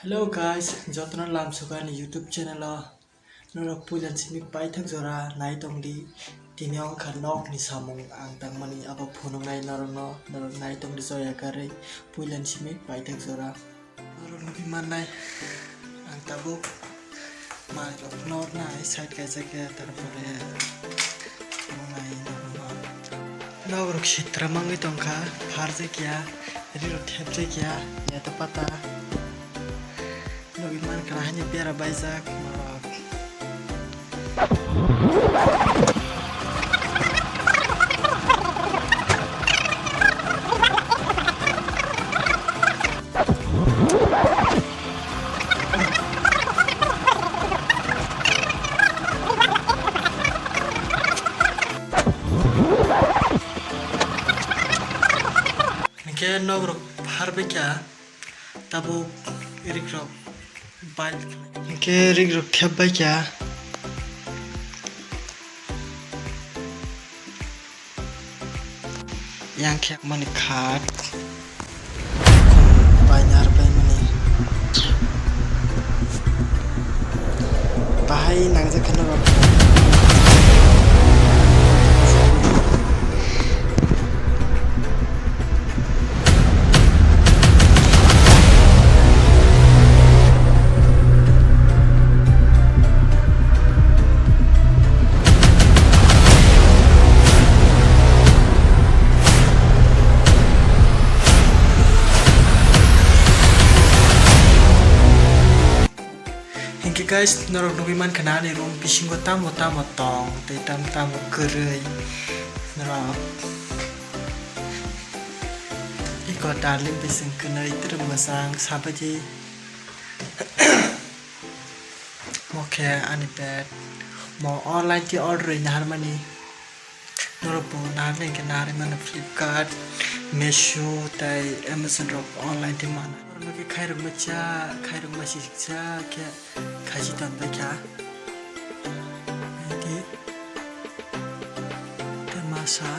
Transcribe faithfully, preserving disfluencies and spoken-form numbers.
Hello guys, jotono lamsukha ani YouTube channel o. Norok puila simi paithak jora nai tongdi. Tini wngkha nokni samung ang tangmani abo phunuknai norokno, norok nai tongdi joya karwi puila simi paithak jora. Norok nugwi mannai ang tabuk manwirok nornai side kaisa khe, tarpore phunuknai norokno. Nokrok sitra mangwi tongkha, pharjakya, rirok thepjakya, yata pata. Nugwi mankha haini bera baijak norok. Hinkhe nokrok pharbaikha. Tabuk rikrok bail khlai. Hinkhe rikrok thep bai kha. Yang khe mani khat. Baina ar bai mani. Bahai nangjak khe norok. Hinkhe guys, norok nugwi mankha na ani room bisingo tamo tamo tong tei tamo tamo kwrwi. Norok iko darling bising kwnwi twrwk mwchang sabaidi. Mo khe ani bed. Mo online twi order rwina harmani. Norok bo naharnai hinkhe naharwi mano Flipkart, Meesho tei Amazon rok online twi mano. Oro no khe khairokma cha, khairokma sijikcha khe khachi tonbaikha. Naidi. Tei masa